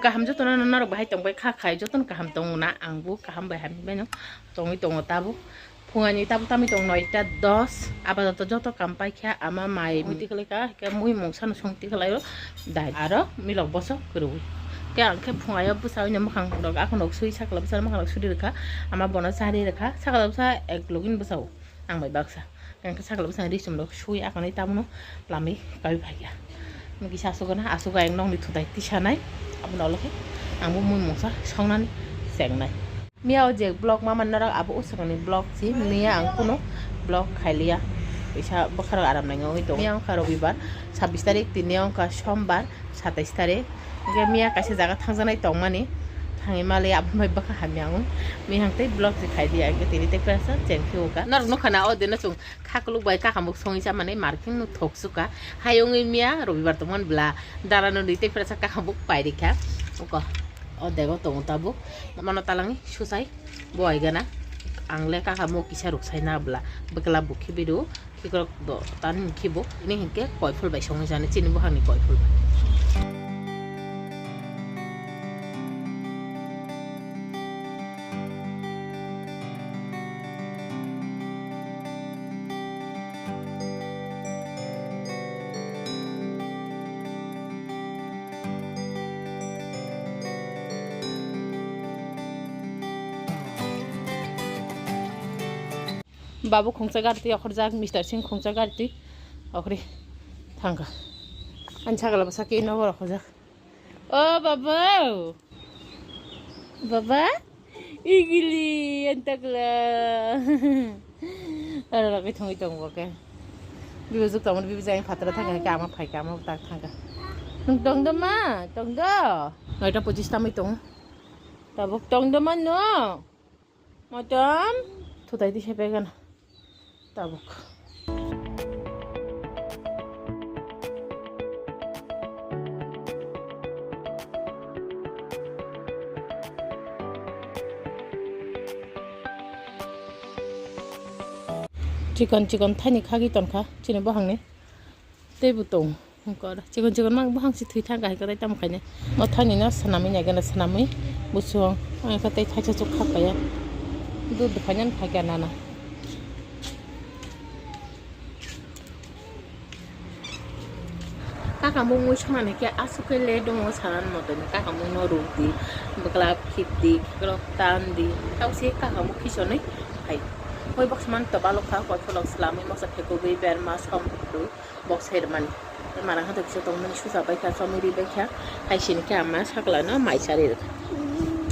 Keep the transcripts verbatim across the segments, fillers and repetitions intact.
Kaham jotono norok bahai tongbai kha khai, jotono kaham tongo na, ang bo kaham bai hamya bai no tongwi tongo tabuk. Phungani tabuk tamwi tong noita dos, apadoto joto kam paikha, ama mai mui tikhlaikha, hwnkhe mui mungsa no song tikhlaio, dai aro milok bosok kwrwi. Hwnkhe ang khe phungaio bwsai no mwkhang rok akhonrok sui sakla bwsai mwkhang rok suri rwkha, ama bono chari rwkha, sakla bwsa ek login bwsao ang bai baksa. Hwnkhe sakla bwsai ri chum rok sui akhonai tamono lamwi kaui phaikha. Mui kisa asugana, asuga ang nokni thutai tisanai, abono olokhe ang bo mui mungsa songnani chengnai. Miya o je vlog ma man norok abo usukni vlog si, miya ang kunu vlog khailiya. Kaisa bwkharok aram nai wngwi tongo. Miya wngkha robibar, sabbish tarik, tini wngkha sombar, satais tarik. Hwnkhe miya kaisa jaga thangjaknai tongmani, thangwi maliya, aboni bai bwkha hamya wng. Mihang tei vlog se khailiya, hwnkhe tini tei perasa cheng phiuka. Norok nukha na o dino chwng khakluk bai kakamuk songwi chamani marking no thoksuka. Hai wngwi miya robibar tongmani bwla dara no nwi tei perasa kakamuk pairikha. Uko o dego tongo tabuk. Mano talangwi susai. Bo aigana ang le kaka mo kisa ruk sai na bwla bwkla bo khibiru khikrok do tan khibo ini hinkhe koiphul bai songwi jani chini buhangni koiphul bai. Babu khungsa gari twi okhorjak, Mister Singh khungsa gari twi okhri thangkha. Ani sagala bwsa khe nogo okhorjak. O baba, baba, igili antakla. Aro lagi thongwi tongo khe. Bibu juk tongmani bibu jang phatara thangkha khe ama phaikha ama tak thangkha. Nwng tongdo ma, tongdo. Noita pochis tamwi tongo. Tabuk tongdo ma no. Motom thutai di sepegan tabuk. Chikon chikon thani khagwi tonkha chini buhangni. Teibo tong. Chikon chikon mang buhang si thwi thang kahai kwtai tamo khainai. O thani no swnamwi nai gana swnamwi busong. Ang khe tei thaisa chuk khak kaya. Dud khainani phai kha nana. Kaka mung mui sonani khe aswk khe le dongo sanan moto ni kaka mung no ruk di. Bwkla khip di, khikrok tan di. Tau se kaka mung khisonwi phai. Hoi baksa man to balok kha, koi pholok slamwi masa phekogwi berma som rw. Bok sai rwmani. Marang khe to kisa tongmani susa bai kha, chomwi ri bai kha. Hai sini khe ama sakla no mai chari rwkha.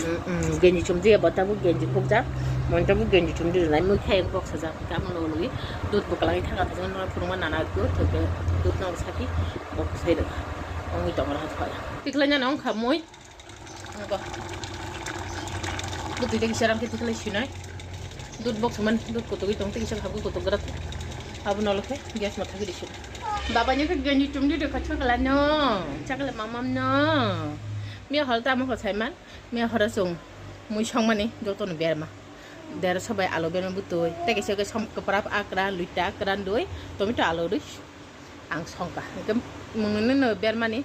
Mm, mm, genji chumdi abo tabuk genji khukjak. Mon tabuk genji chumdi rwnai mui khai bok sajak. Tamo logi dud bwkla thangka thangka no phunukma nana dud thokhe dud no saki bok sai rwkha. Ongwi tong rwkha. Tikhlai nani ongkha mui. Nokho. Bwtwi tei kisa rang khe tikhlai sinai. Dud bok saman, dud kutugwi tong, tei kisa habwi kutug grak. Abo nolo khe gas ma thagwi risi. Baba ni khe genji chumdi de kha chakla no. Chakla mamam no. Miya hol tamo kho saiman. Miya hora chwng mui songmani joto no berma. Dera sabai alu berma bwtwi. Tei kisa khe som kwprap akra, luita akra ndui. Tomato alu rwi. Ang songkha. Hwnkhe mungni no bermani.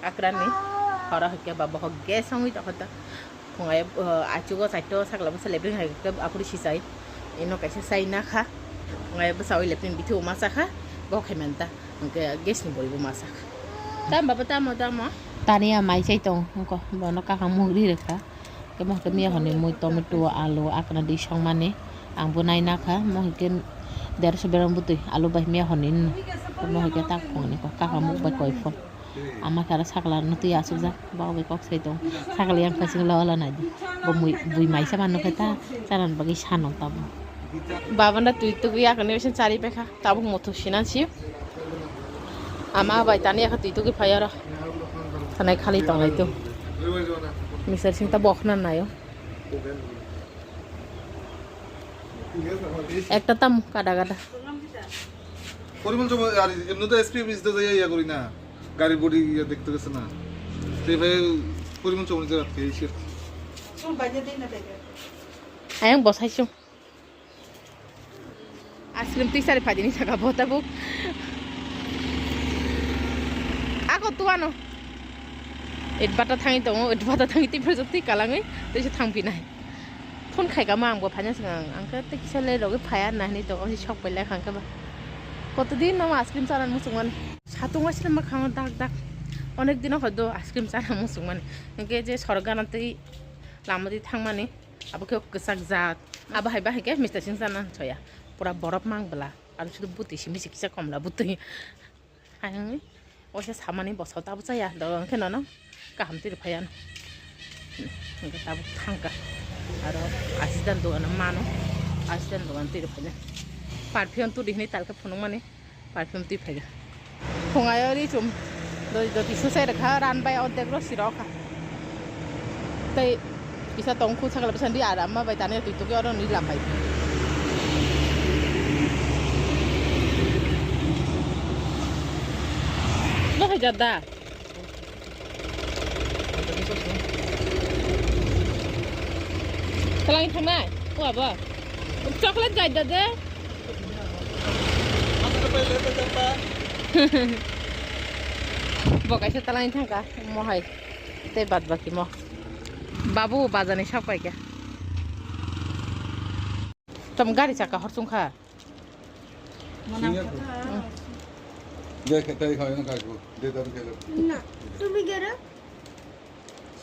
Akrani horo hwnkhe ba bohok gas wngwi tongkha ta. Phungai, uh, achugo chaito sakla bwsa lepring hai khe aphuru sichai. Ino kaisa chai nakha. Phungai bwsa oi lepring bithi uma chakha. Bohok hai manta. Hwnkhe gas ni boribo ma chakha. Tam baba tamo tamo. Tani a mai chai tong wngkho. Bono kaka mugri rwkha. Khe mo hwnkhe miya hwnwi mui tomato alu akna di songmani. Ang bo nai nakha. Mo hwnkhe derso berang bwtwi alu bai miya hwnwi. Mo hwnkhe tak phungni kaka muk bai koi phon. Ama khe aro sakla no twi asukjak, bak bai kok sai tong. Sakla yang kasing la ola nai di. Bo mui, bui maisa ma nukhe ta, charan bagwi sanok tamo. Baba no twi tugwi yakni bisi chari paikha, tabuk muthuk sinan si. Ama bai tani yakha twi tugwi phai aro. Thanai khali tonglai tu. Mister Singh ta bokhna naio. Ekta tam kada kada. Parimal চৌমুহনী, আর এমনি তো SP office তো যাইয়া ইয়া করি না, গাড়ি বডি ইয়া দেখতে গেছে না, তো এভাবে পরিমল চৌমুহনী জায়গা থেকে এসে। Ayang bosai sung. Ice cream twi sari phaidi ni saka bo tabuk. Ako tuano. Itbata thangwi tongo, itbata thangwi tei phaijakti kalangwi teisa thangphinai. Phone khaikha ma ang bo phaina swkang, ang khe tei kisa le rogwi phaiya hinna hinwi tongo, sok pailai kha ang khe ba. Kotodin no ice cream chana muchungmani. Satung waisle mwkhango dak dak. Onek dino hodo ice cream chana muchungmani. Hwnkhe je sorok gana tei lama twi thangmani. Abo khe kwchak jat. Abo hai bahai khe mister sing chana soya. Pura borok mang bwla. Aro sudu bwtwi simi se kisa komla bwtwi. Ang waisa samani bosok tabuk chaya, doga hwnkhe nono kaham twi rwphaiya. Hwnkhe tabuk thangkha. Aro asistan dogano mano, asistan dogano twi rwphaina. Perfume tudi hinwi talkhe phunukmani, perfume twi phaikha. Phungaio ri chum, doti susai rwkha, ran bai ordek rw sirokha. Tei kisa tongkhu sakla bwsa di aram ma bai tani twi tugwi oro ni lambai. Bo hai jada. Twlang thangnai, o abo. Chocolate jai da de. Bo kaisa twlang thangka, mo hai. Tei bad baki mo. Babu bazani sak paikha. Tam gari chaka hor chungkha. Singapore. Hmm. Dia kata kau yang kau dia dalam kau. না, তুমি গেলে,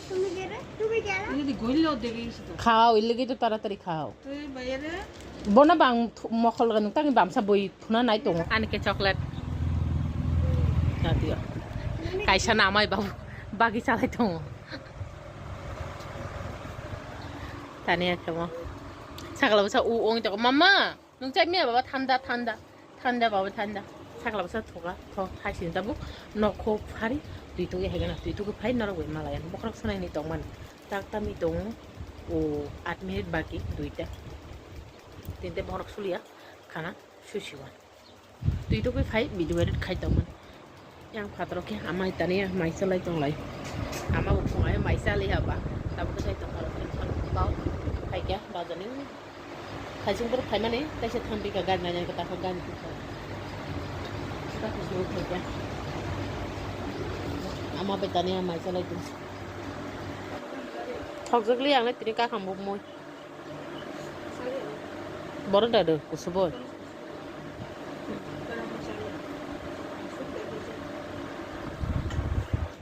তুমি গেলে, তুমি গেলে। Ini di goilo degi sito. Khao, iligi to taratari khao. Tei bayare. Bona bang thu-, mokol ganung tangi bamsa boi thuna nai tongo. Ani ke chocolate. Tatiyo. Kaisa namai babu bagi chalai tongo. Tani akhe mo. Sakla bwsa u ong toko, "Mama, nwng chai miya baba, thanda, thanda, thanda baba, thanda." Sakla bwsa thoka, thok, hai sini tabuk nokho phari, twi tugwi hai gana, twi tugwi phai norok bai malaya. Bokhorok sanai ni tongmani. Tak tami tongo, o, aat minute baki, duita. Tinte bokhorok suliya, khana susiwan. Twi tugwi phai video edit khai tongmani. Yang phataro khe amai tani ya mai chalai tonglai. Ama bo phungai mai chalai haba. Tabuk khe sai tongkha rok khe bau khai khe bazani. Khaising boro phaimani taisa thangpi kha gari nainani khe takha gari khe. Ama bai tani ya mai chalai tong. Thokjak li ang le tini kakham bo moi. Boro da do kusubo.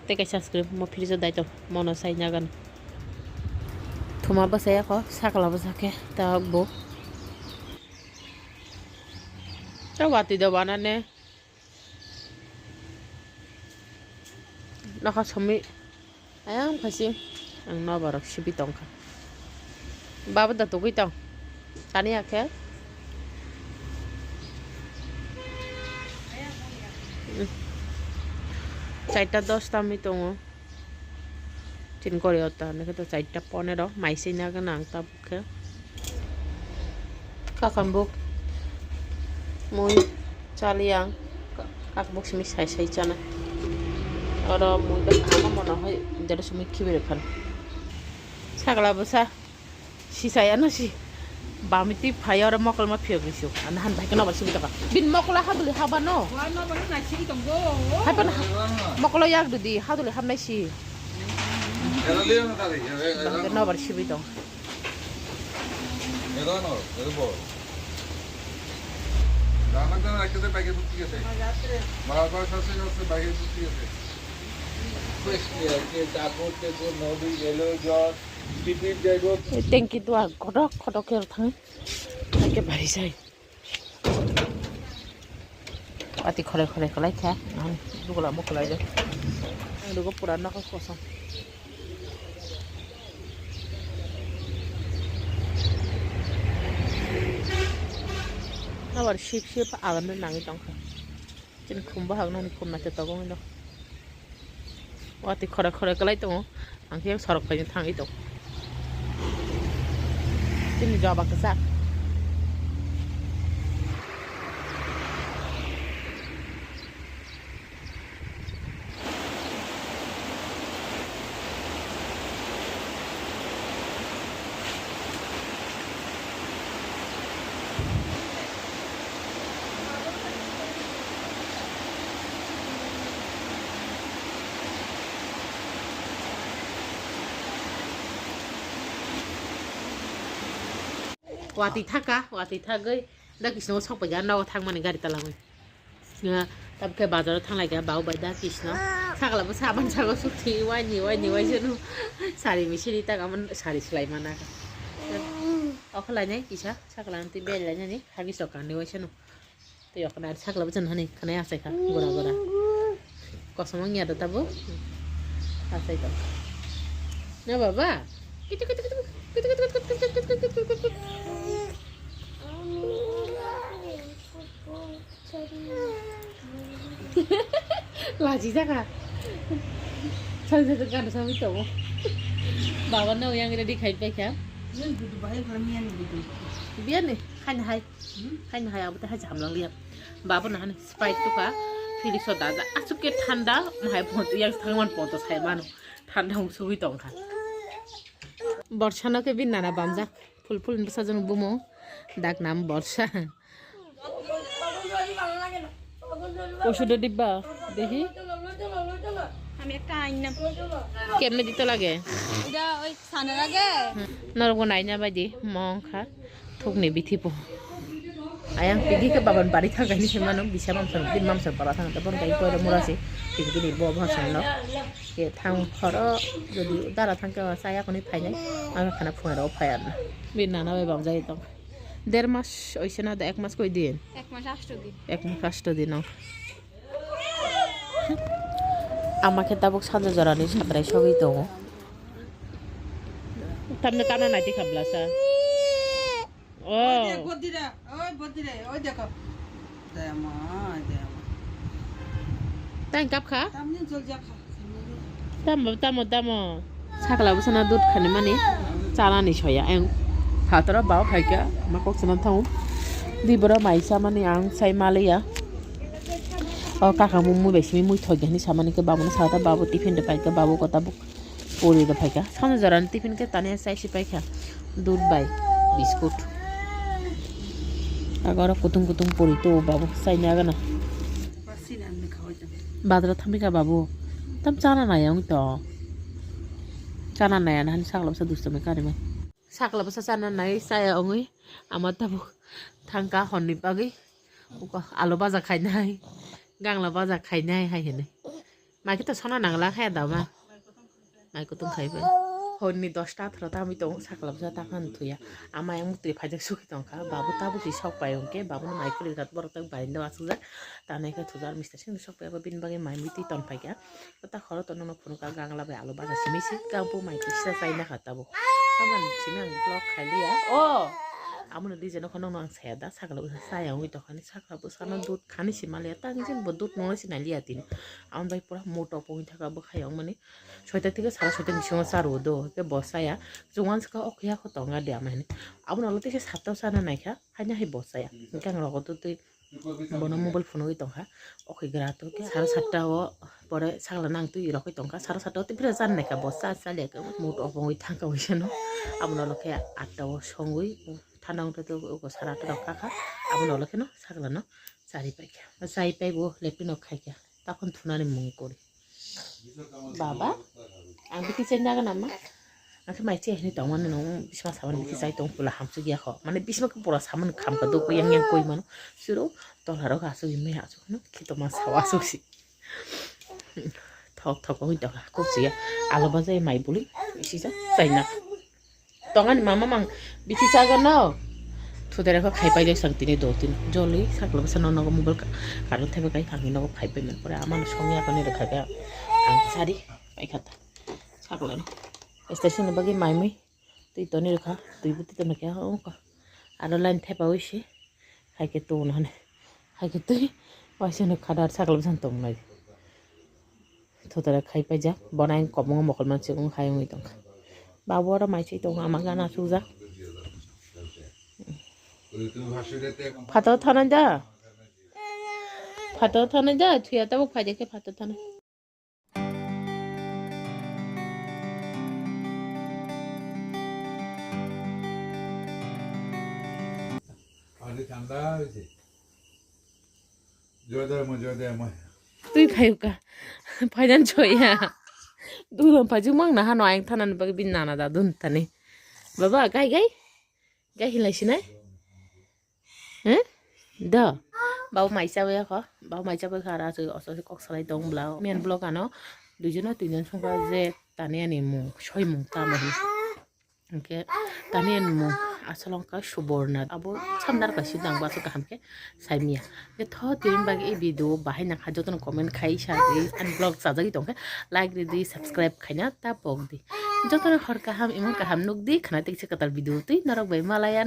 Tei kaisa subscribe mo fridge o dai to mono sai nyagan. Thuma bwsai ako sakla bwsa khe ta bo. Ta watwi da wana ne. Nokha sumi ayang phaising ang nobarok sibi tongkha. Baba da tugui tong tani akhe. Chaita dos tami tongo. Tin kori ota nokhe to chaita ponero mai sina gana ang tabuk khe. Kakambuk mui chali ang ka-, kakbuk simi sai sai chana. Oro mui bai ama mono hai dero simi khibi rwkhan. Sakla bwsa sisaya no si bamiti phai oro mokol ma phiyok risu. Ana han bai kano ba simi taka. Bin mokol ha duli haba no. Hai pan mokol yak dudi ha duli habnai si. Nobar sibi tong. এগো আনো, এগো বড়। আমার জন্য রাখতে দে, ব্যাগে ভর্তি আছে। বারবার শ্বাসে শ্বাসে ব্যাগে ভর্তি আছে। কাপড়, চোপড়, নদী, এলো জল, টিফিন যাইব। Tengki dua kodok kodok khe thang. Tengki bari sai. Ati khore khore kwlai kha, ang dugula bo kwlai do. Ang dugo pura nokho kosom. Abar sip sip alamno nangwi tongkha. Chini khum bahak nani khum naithotok wngwi no. Watwi khoroi khoroi kwlai tongo. Ang khe sorok phaino thangwi tongo. Chini joba kwchak. Watwi thaka, watwi thagwi da Krishna o sok paikha, nogo thangmani gari talangwi. Tabuk khe bazaro thanglaikha bau bai da Krishna. Sakla bo saban sago sukthi, waini, waini, waisano. Sari misiri tak amon sari swlai mana. Okho lainai kisa, sakla twi bel lainani, hagi sok kangni waisano. Tei okho na sakla bwchano hani khwnai achai kha gora gora. Kosom wngya da tabuk. Achai tong. Na baba? Laji jaga. Sal sal gana sami tongo. Baba no yang ready khai paikha. Nini gudu bahai khala miya ni gudu. Biya ni khaina hai. Haino hai abo tei hai chamlang liya. Babo no hani Sprite tukha, Felix o dada. Aswk khe thanda, hai pon yang thangman poto sai mano. Thanda hung sugui tongkha. Borsa no khe bini nana bamjak. Phul phul ni bwsajwk no bumo. Dak nam Borsa. Osudo dibba, dehi. Ami ekta ain na. Kemne dito lage? Ida oi sana lage. Norok bo naina bai di, mong kha. Thukni bithi po. Ayang pidi khe baban bari thangkhaini se mano, bisa mamsa, bin mamsa bara thang, tabon kai koira mura se, pidi ni bo bhasang no. Ke thang khoro, jodi dara thangkhe wa saya koni phainai, ang khana phunga ro phai arna. Bin nana bai bamjai tong. Der mas oise na da, ek mas koi din? Ek mas asto din. Ek mas asto din no. Ama khe tabuk sanja jorani satrai sogwi tongo. Tamno tana naiti kha blasa. Oh. Oi de, bodire, oi bodire, oi dekho. Dayama, dayama. Tang kap kha? Tamni jol jak kha. Tamo, tamo, tamo. Sakla bwsano dud khani mani chanani soya. Ang phataro bao phaikha, ma kok chana thango. Di boro mai chamani ang sai maliya. O kaka mumui bai simi mui thok yani samani khe babu no sata babu tiffin de paikha babu kota buk puri de paikha. Samni jorani tiffin khe tani sai si paikha. Dud bai biskut. Agora kutung kutung puri to babu sai na gana. Bazar o thangwi kha babu. Tam chana nai wng to. Chana nai ani hani sakla bwsa dusto mai kari mai. Sakla bwsa chana nai chaya wngwi ama tabuk thangka honni bagwi. Uko alu baja khainai. Gangla baja khainai hai hinwi. Mai khe to sona nangla khe da ma. Mai kutung khai bai. Honni dosta atharo ta mui tongo sakla bwsa ta khan thuya. Ama yang mutri phaijak sukhi tongkha. Babu tabuk hi sok pai wngkhe. Babu no mai kwrwi kat borok tak barinda asukjak. Tanai khe thujar mister singni sok pai abo bini bagwi mai mui twi ton phaikha. Ta khoro to nono phunukha gangla bai alu baja simi si. Kang bu mai kisa chai nakha tabuk. Samani simi ang vlog khai liya. O! Amo no dije nokha nokno ang saya da. Sakla bwsa chaya wngwi tongkha ni sakla bwsano dud khani si maliya. Tang jin bo dud nungwi si nai liya tini. Amo bai pura moto pungwi thaka bwkhayong mani. Soita thika sara soita bisingo charu do, hwnkhe bo chaya. Chwng uansukha o khe yakho tonga de ama hinwi. Abono ulo teisa satta o chana naikha, haino hai bo chaya. Hwnkhe ang rogo twi twi bono mobile phunugwi tongkha. O khe gra to khe sara satta o pore sakla nang twi rokwi tongkha. Sara satta o tei phira chana naikha bo cha cha liya khe mood off wngwi thangkha waisano. Abono ulo khe atta o songwi thanda wngtwi twi sara atta rok kakha. Abono ulo kheno sakla no chari paikha. Chai pai bo latrine o khaikha. Takhon thunani mung kori. Baba, ang bikhi chai naga nama? Ang khe mai chai hini tongmani nung bisma samani bikhi chai tong pula hamsuk ya kho. Mane bisma khe pura samani kham ka duk yang yang koi mano. Siro tola rok asuk imi asuk no khito ma sawa asuk si. Thok thok oi tola kok siya. Alo ba jai mai buli sisa chai na. Tongani mama mang bithi chagano. Thudere kho khai pai jak sang tini do tin. Jolwi sakla bwsa no nogo mobile ka-, karwi thaiba kai thangwi nogo phai pai man pore amano songya kani rwkha khe ang sari pai kha ta. Sakla no. Station ni bagwi mai mui twi toni rwkha, twi bo twi toni khe ongkha. Aro line thaipa wi si. Hai khe tong hwnwi. Hai khe twi waisa no khadar sakla bwsa tong nai. Thutara khai paijak, bono ang kobongo mokol mansi wng hai wngwi tongkha. Babu oro mai chai tongo, ama gana sujak. Phato thanai da? Phato thanai da? Thuya tabuk phaide khe phato thanai. Ani thanda hoise. Joy Dharma, Joy Dharma. Twi phayuka. Phaidan choya. Dulam phajwk mang na hano ayang thanani bagwi bini nana da dun tani. Baba, gai gai. Gai hinlai sinai? Hmm? Do. Bau mai chabai kho. Bau mai chabai kho, ara aswk, aswk kok salai tong bla. Miyan vlog ano duijon na tinjon songkha je Tani ani mung, soi mung tamo hin. Hingke Tani ani mung asolong ka Suborna. Abo samnar ka sidang ba aswk kaham khe saimiya. Ke tho tini bagi video bahai nang ha jotono comment khai sa di. Ani vlog chajagwi tongkhe like ridi, subscribe khaina ta pok di. Jotono hor kaham, imang kaham nuk di, khana tik se katal video twi norok bai malaya.